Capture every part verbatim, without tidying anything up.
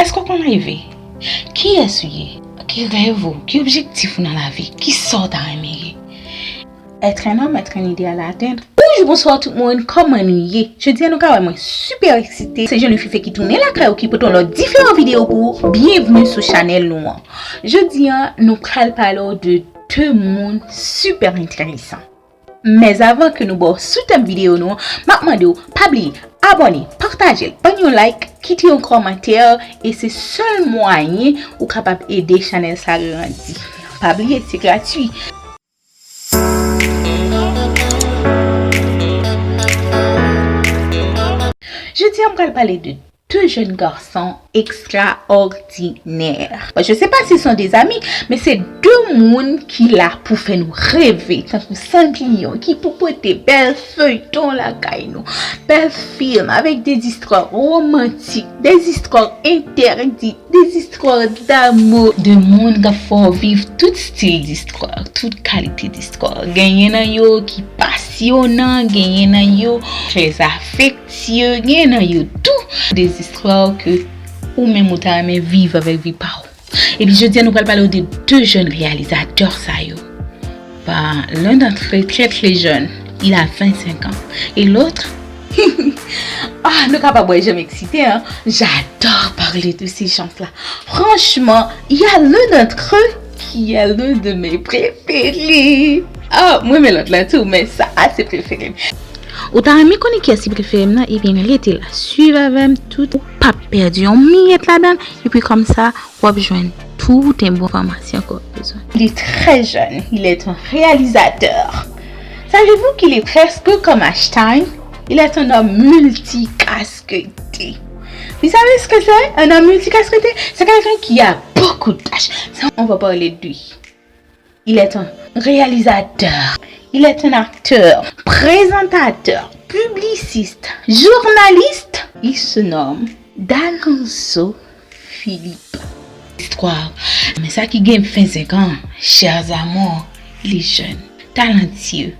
Èske w konn reve? Kiyès ou ye? Ki rèv ou? Ki objektif ou nan lavi? Kisa w ta renmen ye? Être un homme, être un idéal à atteindre. Bonjou, bonswa tout moun, kòman nou ye? Jodi a nou ka wè mwen super eksite. Se Jeune Fife ki tounen lakay ou ki pote yon lòt diferan videyo pou ou. Byenvni sou chanèl nou an. Jodi a nou pral pale w de de moun super enteresan. Men avan ke nou ba w sou tèm videyo nou an, m ap mande w pa bliye abòne, pataje l, ban yon like, kite yon kòmantè, e se sèl mwayen ou kapab ede chanèl sa grandi. Pa bliye, se gratui. Jodi a m pral pale de de jeunes garçons extraordinaires. Bon, je sais pas s'ils sont des amis, men se de moun ki la pou fè nou reve, tankou Cendrillon, ki pou pote bèl feyton lakay nou, bèl film avec des histoires romantiques, des histoires interdites, des histoires d'amour. De moun k ap fè w viv tout stil distwa, tout kalite distwa. Genyen nan yo ki pasyonan, genyen nan yo trè afektye, genyen nan yo tou de zistwa ke ou menm ou ta renmen viv avèk vi pa w. Epi jodi a nou pral pale w de de jèn reyalizatè sa yo. Ben, l'un d'entre eux est très très jeune, il a vingt-cinq ans. Et l'autre, ah, nou kapab wè jan m eksite, hein. J'adore parler de ces gens-là. Franchement, il y a l'un d'entre eux qui est l'un de mes préférés. Ah, mwen renmen lòt la tou, men sa a se prefere m. Ou ta renmen konnen kiyès ki prefere m nan? Ebyen, rete la, swiv avè m tout, ou p ap pèdi yon miyèt ladan l, epi kòmsa, w ap jwenn tout enfòmasyon ke w ap bezwen. Il est très jeune, il est un réalisateur. Savez-vous qu'il est presque comme Einstein? Il est un homme multicasquetté. Vous savez ce que c'est, un homme multicasquetté? C'est quelqu'un qui a beaucoup de tâches. Ça, on va parler de lui. Il est un réalisateur. Il est un acteur, présentateur, publiciste, journaliste. Il se nomme Dalonso Philippe. Istwa. Men sa ki gen vennsenk an, chers amours, il est jeune, talentueux.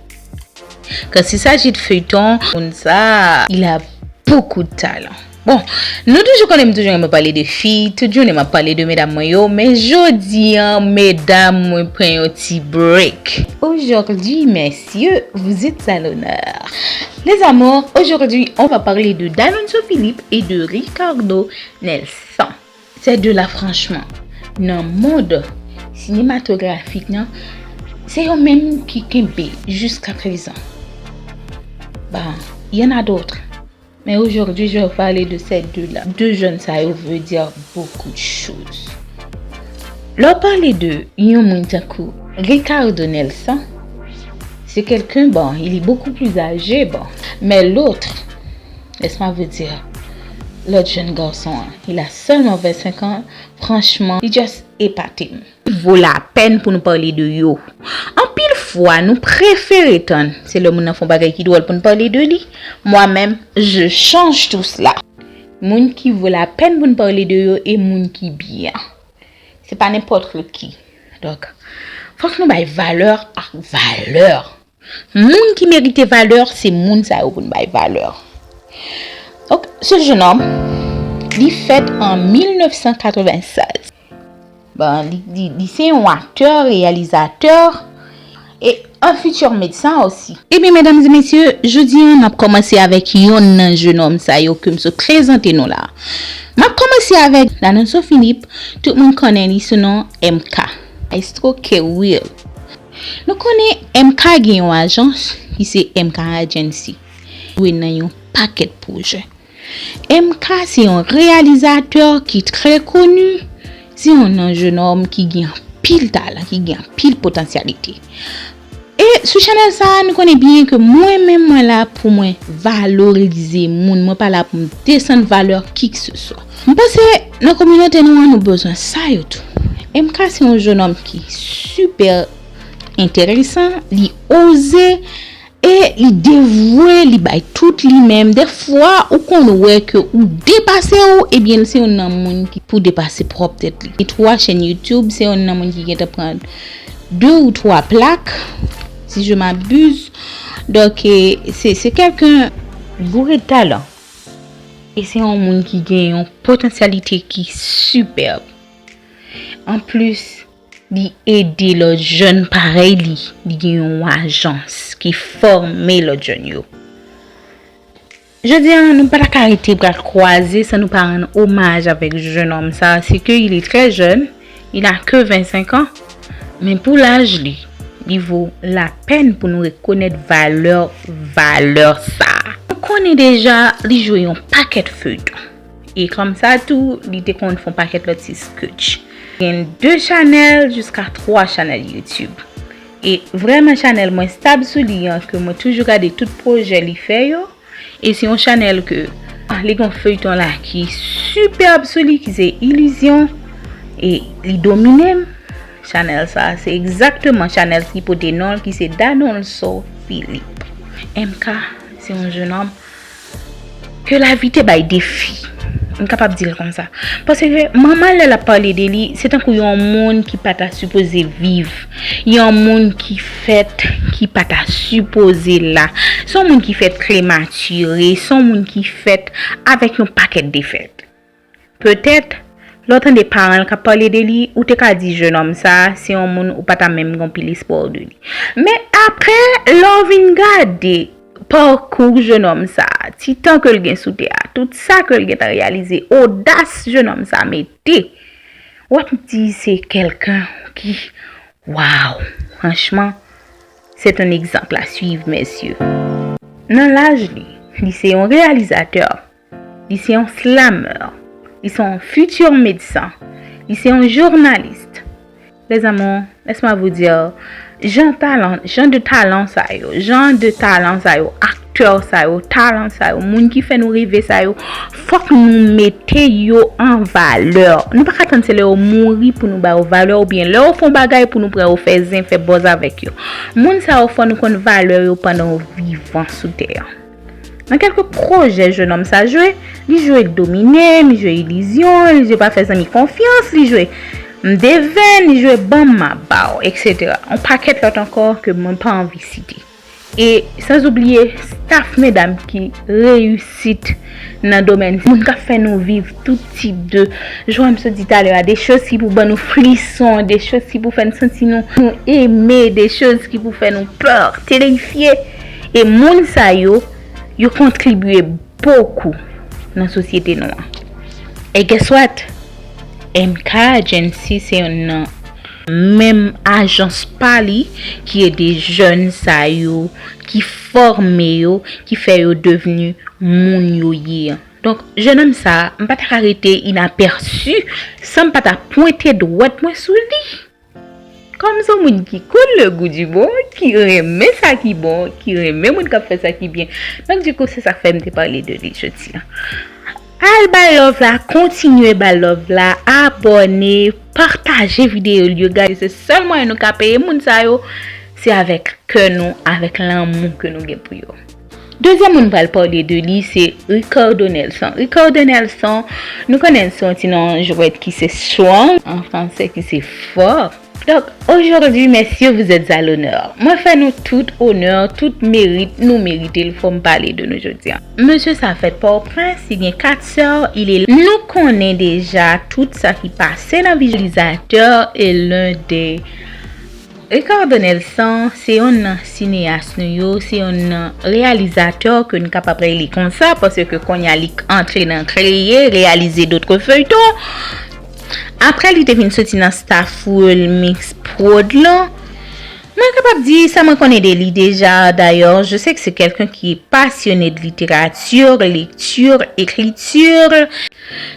Quand il s'agit de feuilleton, moun sa, il a beaucoup de talent. Bon, nou toujou konnen m toujou renmen pale de fi, tout jounen m ap pale de medam mwen yo, men jodi a, medam, mwen pran yon ti break. Aujourd'hui, messieurs, vous êtes à l'honneur. Les amours, aujourd'hui, on va parler de Dalonso Philippe et de Ricardo Nelson. Ces deux-là, franchement, nan mond sinematografik nan, se yo menm ki kenbe jiska prezan. Bon, il y en a d'autres. Mais aujourd'hui, je vais vous parler de ces deux-là. De jeunes sa yo veut dire beaucoup de choses. Lè w pale de yon moun tankou Ricardo Nelson, c'est quelqu'un, bon, il est beaucoup plus âgé, bon. Mais l'autre, laisse-moi vous dire, lòt jèn gason an, il a seulement vingt-cinq ans, franchman, li just epate m. Vo lapèn pou nou pale de yo. Anpil fwa, nou prefere tann se lè moun nan fè yon bagay ki dwòl pou n pale de li. Mwa menm, je change tout cela. Moun ki vo lapèn pou n pale de yo e moun ki byen. Se pa nenpòt ki. Donk, fòk nou bay valè ak valè. Moun ki merite valè, se moun sa yo pou n bay valè. Donk, ce jeune homme, li fèt an mil nèf san katrevennsèz. Bon, li, li, li se yon aktè, reyalizatè, e un futur médecin aussi. Ebyen, medam e mesye, jodi a, n ap kòmanse avèk yonn nan jennonm sa yo ke m sot prezante nou la. M ap kòmanse avèk Dalonso Philippe, tout moun konnen li sou non M K. Maestro Kerwill. Nou konnen M K gen yon ajans ki se M K Agency. Jwe nan yon pakèt pwojè. M K se yon reyalizatè ki trè koni, se yon nan jennonm ki gen anpil talan, ki gen anpil potansyalite. E sou chanèl sa a, nou konnen byen ke mwen menm mwen la pou mwen valorize moun, mwen pa la pou m desann valè kikeseswa. M panse nan kominote nou an, nou bezwen sa yo tou. M K se yon jennonm ki sipè enteresan, li oze e li devwe, li bay tout li menm. Dèfwa, ou konn wè ke ou depase w, ebyen, se yon nan moun ki pou depase pwòp tèt li. Gen twa chèn YouTube, se yon nan moun ki gentan pran de ou twa plak, si je m'abuse. Donk, e, se, se kèlken boure de talan. E se yon moun ki gen yon potansyalite ki sipèb. Anplis, li ede lòt jèn parèy li. Li gen yon ajans ki fòme lòt jèn yo. Jodi a, nou pa ta ka rete bra kwaze san nou pa rann omaj avèk jennonm sa. C'est que il est très jeune, il a que vingt-cinq ans, men pou laj li, li vo lapèn pou nou rekonèt valè, valè sa. Nou konnen deja, li jwe yon pakèt feyton. E kòm sa tou, li te konn fè yon pakèt lòt ti sketch. Gen de chanèl jiska twa chanèl YouTube. E vrèman, chanèl mwen stab sou li an, ke mwen toujou gade tout pwojè li fè yo. E se yon chanèl ke, ah, li gen yon feyton la ki sipèb sou li, ki se Ilizyon. E li domine m. Chanèl sa, se egzakteman chanèl ki pote non l, ki se Danonso Philippe. M K, se yon jennonm ke lavi te bay defi. M kapab di l konsa. Paske manman, lè l ap pale de li, se tankou yon moun ki pa ta sipoze viv. Yon moun ki fèt, ki pa ta sipoze la. Se yon moun ki fèt prematire, se yon moun ki fèt avèk yon pakèt defèt. Petèt, lè w tande paran l k ap pale de li, ou te ka di jennonm sa a, se yon moun ou pa ta menm gen anpil espwa de li. Men apre, lè w vin gade pakou jennonm sa a, ti tan ke l gen sou tè a, tout sa ke l gentan reyalize, odas jennonm sa a mete, w ap di se kèlkan ki, waw, franchman, c'est un exemple à suivre, messieurs. Nan laj li, li se yon reyalizatè, li se yon slameur, li se yon futur medsen, li se yon jounalis. Les amours, laisse-moi vous dire, jan talan, jan de talan sa yo, jan de talan sa yo, aktè sa yo, talan sa yo, moun ki fè nou reve sa yo, fòk nou mete yo an valè. Nou pa ka tann se lè yo mouri pou nou ba yo valè, oubyen lè yo fè yon bagay pou nou pran yo fè zen, fè buzz avèk yo. Moun sa yo, fò nou konn valè yo pandan yo vivan sou tè a. Nan kèlke pwojè jennonm sa jwe, li jwe domine, li jwe ilizyon, li jwe pa fè zanmi konfyans, li jwe m devèn, li jwe ban m m ap ba w, etsetera. Yon pakèt lòt ankò ke mwen pa anvi site. E san oubliye staff medam ki reyisit nan domèn moun k ap fè nou viv tout tip de, jan m sot di talè a, de choz ki pou ban nou frison, de choz ki pou fè n santi nou, nou eme, de choz ki pou fè nou pè, terifye. E moun sa yo, yo kontribye bokou nan sosyete nou an. E guess what? M K Agency se youn nan menm ajans pa li ki ede jèn sa yo, ki fòme yo, ki fè yo devni moun yo ye an. Donk, jennonm sa a, m pa ta ka rete inapèsi san m pa ta pwente dwèt mwen sou li. Kòm se yon moun ki konn le goût du bon, ki renmen sa ki bon, ki renmen moun k ap fè sa ki byen. Donk, dikou, se sa k fè m te pale de li jodi a. Al bay love la, kontinye bay love la, abòne, pataje videyo l yo, gade, se sèl mwayen nou ka peye moun sa yo, se avèk kè nou, avèk lanmou ke nou gen pou yo. Dezyèm moun m pral pale de li, se Ricardo Nelson. Ricardo Nelson, nou konnen l se yon ti non jwèt ki se strong, an fransè ki se fò. Donk, aujourd'hui, messieurs, vous êtes à l'honneur. Mwen fè nou tout onè, tout merit, nou merite l, fò m pale de nou jodi a. Mesye sa fèt Pòtoprens, li gen kat sè, il est, nou konnen deja tout sa ki pase nan vi reyalizatè e l'un des Ricardo Nelson se yonn nan sineyas nou yo, se yonn nan reyalizatè ke n kapab rele konsa, paske kounye a li k antre nan kreye, reyalize dòt feyton. Apre li te vin soti nan staff Real Mix Prod lan, mwen kapab di sa mwen konnen de li deja. D'ailleurs, je sais que c'est quelqu'un qui est passionné de littérature, lecture, écriture.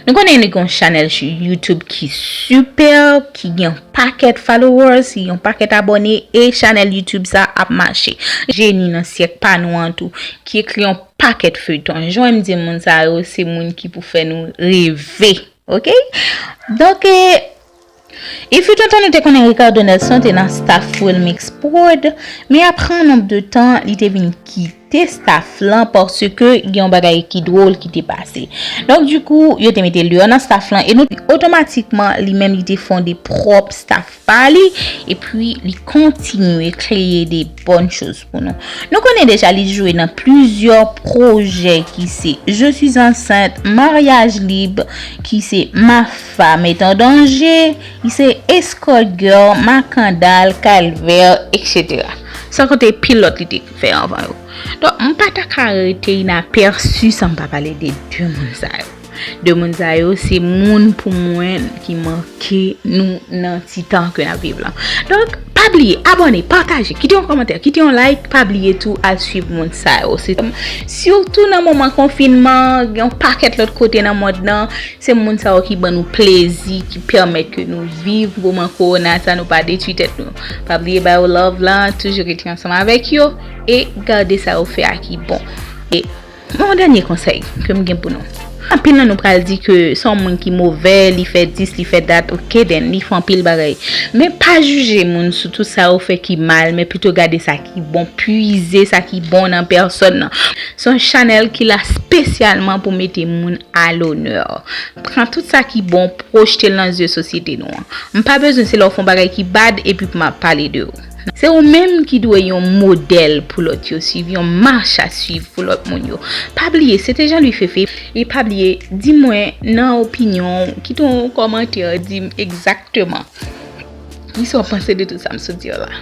Nou konnen li gen yon chanèl YouTube ki sipèb, ki gen yon pakèt followers, ki gen yon pakèt abòne, e chanèl YouTube sa ap mache. Jeni nan syèk pa nou an tou, ki ekri yon pakèt feyton. Jan m di moun sa yo, se moun ki pou fè nou reve. Oke? Donk, eh, il fut un temps nou te konnen Ricardo Nelson te nan staff Real Mix Prod, men apre yon nonb de tan, li te vin kite kite staff lan paske gen yon bagay ki dwòl ki te pase. Donk, dikou, yo te mete l deyò nan staff lan e nou, otomatikman, li menm, li te fonde pwòp staff pa li, epi li kontinye kreye de bòn choz pou nou. Nou konnen deja li jwe nan plizyè pwojè ki se Je suis enceinte, Mariage libre, ki se Ma femme est en danger, li se Escort Girl, Makandal, Kalvè, et cetera. San konte pil lòt li te fè anvan yo. Donk, m pa ta ka rete inapèsi san m pa pale de de moun sa yo. De moun sa yo, se moun pou mwen ki manke nou nan ti tan ke n ap viv lan. Donk, pa bliye, abòne, pataje, kite yon kòmantè, kite yon like, pa bliye tou al swiv moun sa yo. Se, sitou nan moman konfinman, gen yon pakèt lòt kote nan mond lan, se moun sa yo ki ban nou plezi, ki pèmèt ke nou viv moman kowona sa, nou pa detwi tèt nou. Pa bliye ba yo love lan, toujou rete ansanm avèk yo, e gade sa yo fè a ki bon. E yon dènye konsèy ke m gen pou nou. Anpil nan nou pral di ke se yon moun ki move, li fè dis, li fè dat, ok, then li fè anpil bagay. Men pa jije moun sou tout sa yo fè ki mal, men pito gade sa ki bon, puize sa ki bon nan pèsòn nan. Se yon chanèl ki la espesyalman pou mete moun a lonè. Pran tout sa ki bon, pwojte l nan zye sosyete nou an. M pa bezwen se lè w fè yon bagay ki bad epi pou m ap pale de ou. Se ou menm ki dwe yon modèl pou lòt yo swiv, yon mach a swiv pou lòt moun yo. Pa bliye, se te Jean Louis Fefe. E pa bliye, di mwen nan opinyon w, kite yon kòmantè, di m egzakteman kisa w panse de tout sa m sot di yo la.